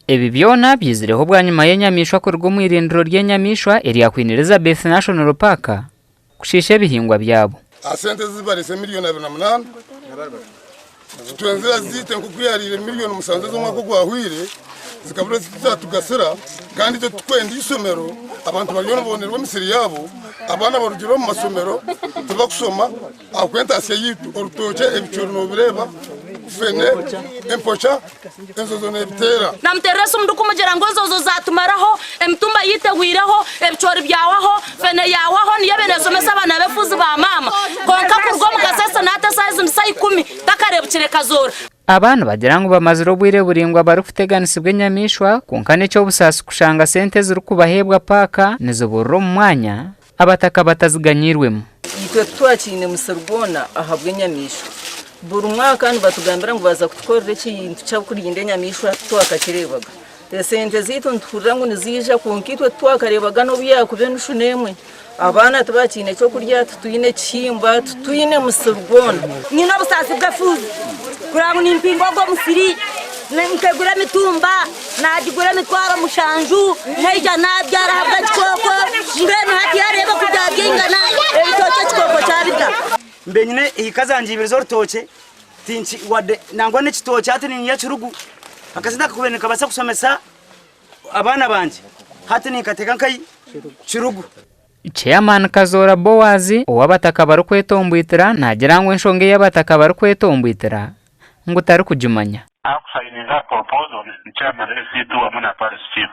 Ebi byona byizireho bwanyima y'enyamaishwa kuruga omu irindiro ry'enyamaishwa erya Queen Elizabeth National Park kushiisha ebihingwa byabo. Aha sente ezi bareese miriyoni 28, titwenzire aziite nk'oku yaariire miriyoni musanju ez'omwaka ogwahweire zikabura ezitatugasira kandi itwe titukwenda eishomero abantu bariyo nibonerwa emisiri yaabo, abaana barugire omu masomero tibakushoma ahabw'okuba entaasya yaitu orutookye ebicoori nobireeba, fene, empoca, enjojo nebiteera. Namuteerera esimu ndikumugira ngu enjojo zaatumaraho, emitumba yaitu ehweireho, ebicoori byawaho, fene yaawaho, niyo ebaire neeshomesa abaana b'efuuzi ba maama. Kwonka kuruga omu kasese naata eshaaha ezindi shaaha ikumi takareebukire kazoora. Aba nibagira ngu bamazire obwire buraingwa barikuteganisibwa enyamaishwa kwonka n'eky'obusaasi kushanga sente ezirikubaheebwa paaka niziburira omu mwanya abataka bataziganyiirwemu. Itwe titwakiine musiri gwona ahabw'enyamaishwa. Buri mwaka nibatugambira ngu baaza kutukorera ekintu ky'okurinda enyamaishwa titwakakireebaga. Esente zaitu nituhurira ngu niziija kwonka itwe titwakareebaga n'obu yaakuba enushu n'emwe. Abaana tibakiine ky'okurya, titwine kihimba, titwine musiri gwona. Nyine obusaasi bw'efuuzi kureba ngu nimpinga ogwo musiri nkegura emitumba nagigura emitwaro mushanju naija nabyara ahabw'ekikooko mbwenu hati yareeba oku byabyingana ebitookye ekikooko kyabirya. Mbe nyine ehika zangye ibiri z'orutookye tinki wadde nangwa n'ekitookye hati niinywa ekirugu akasente akakubaire nikabaasa kushomesa abaana bangye hati ninkateeka nkahi kirugu. Chairman Kazoora Boaz ow'abataka barikwetomboitira naagira ngu enshonga ei abataka barikwetomboitira ngu tarikugimanya. Ahakusayininga aha proposal ni chairman LC2 hamwe na parish chief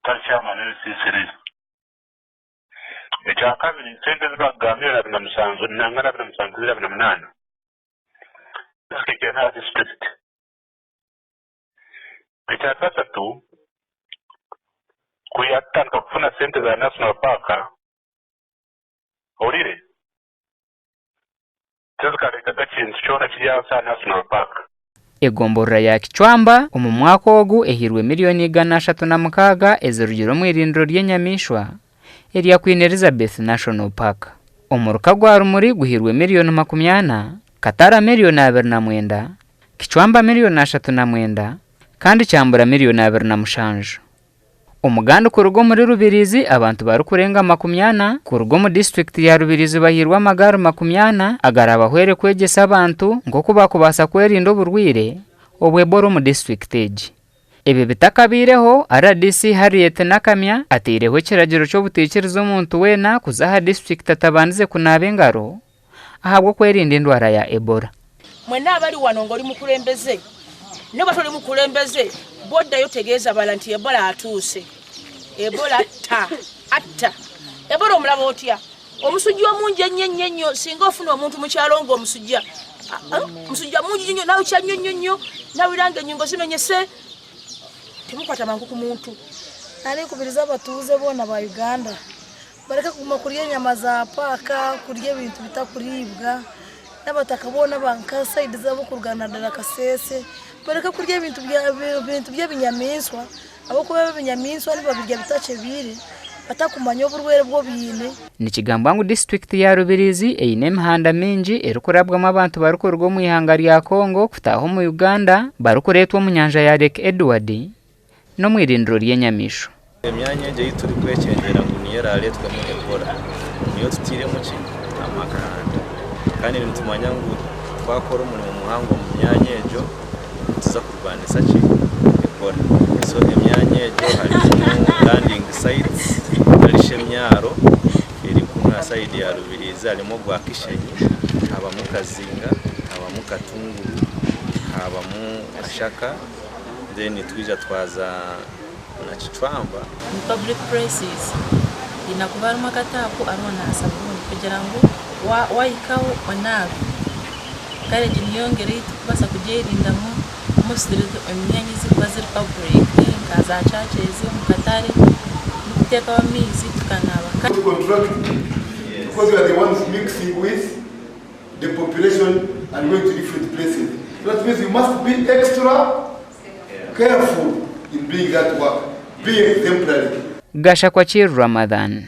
tari chairman LC3. Ekyakabiri sente ezibakugambire 27 nangwa na 27 ziri 28 zikahikire n'aha district. Ekyakashatu kwiha tutandika kufuna sente za national park ohurire? Tizikareetaga kintu kyona kiri ahansi aha National Park. Egomborora ya Kicwamba omu mwaka ogu ehairwe miriyoni 306 ezirugire omu irindiro ry'enyamaishwa erya Queen Elizabeth National Park. Omuruka gwa Rumuri guhairwe miriyoni 40, Katara miriyoni 29, Kicwamba miriyoni 39 kandi Kyambura miriyoni 27. Omuganda kuruga omuri Rubirizi abantu barikurenga 40 kuruga omu disiturikiti ya Rubirizi bahairwe amagaari 40 agarabahwere kwegyesa abantu nk'oku bakubaasa kwerinda oburwaire obwa Ebola omu disiturikiti egi. Ebi bitakabaireho, rdc Harriet Nakamya ataireho ekiragiro ky'obutaikiriza omuntu weena kuza aha disiturikiti atabandize kunaaba engaro ahabw'okwerinda endwara ya Ebola. Mwena abali wano nga oli mukulembeze noba toli mukulembeze bwoddayo tegeeza bala nti Ebola atuuse. Ebola atta, atta. Ebola omulaba otya? Omusujja omungi ennyo ennyo ennyo singa ofuna omuntu mu kyalo nga omusujja omusujja mungi nnyo nawukya nnyo nnyo nnyo nawulira nga ennyingo zimenyese temukwata mangu ku muntu. Nari nkubiriza abatuuze boona ba Uganda Bareke kuguma kurya enyama za paaka, kurya ebintu bitakuriibwa, n'abataka boona aba nka sayidi z'abokuruga nadara Kasese, bareke kurya ebintu ebintu by'ebinyamaishwa ahabw'okuba ebi ebinyamaishwa nibabirya bitakyebiire batakumanya oburwaire obu biine. Nikigambwa ngu disiturikiti ya Rubirizi eine emihanda mingi erikurabwamu abantu barikuruga omu ihanga rya Congo kutaaha omu Uganda barikureetwa omu nyanja ya Lake Edward n'omu irindiro ry'enyamaishwa. Emyanya egyo ei turikwekyengera ngu niyo eraareetwemu Ebola, niyo tutairemu ki? Amakanda. Kandi nitumanya ngu twakora omurimo muhango omu myanya egyo, nituza kurwanisa ki? Ebola. So emyanya egyo harimu landing sites narishi emyaro eri kunu aha sayidi ya Rubirizi harimu ogwa Kishenyi, habamu Kazinga, habamu Katunguru, habamu Kashaka. Then twija twaza na Kicwamba. Omu public places haine kuba harimu akataapu hariho na sabuuni kugira ngu wahikaho onaabe. Kare egi niyo ngeri ei turikubaasa kugyerindamu mostly omu myanya ezirikuba ziri public nka za churches, omu katare, n'okuteekaho amaizi tukanaaba. Contract because we are the ones mixing with the population and going to different places. So that means you must be extra careful in doing that work. Be exemplary. Gashakwa Kiiru Ramadhan.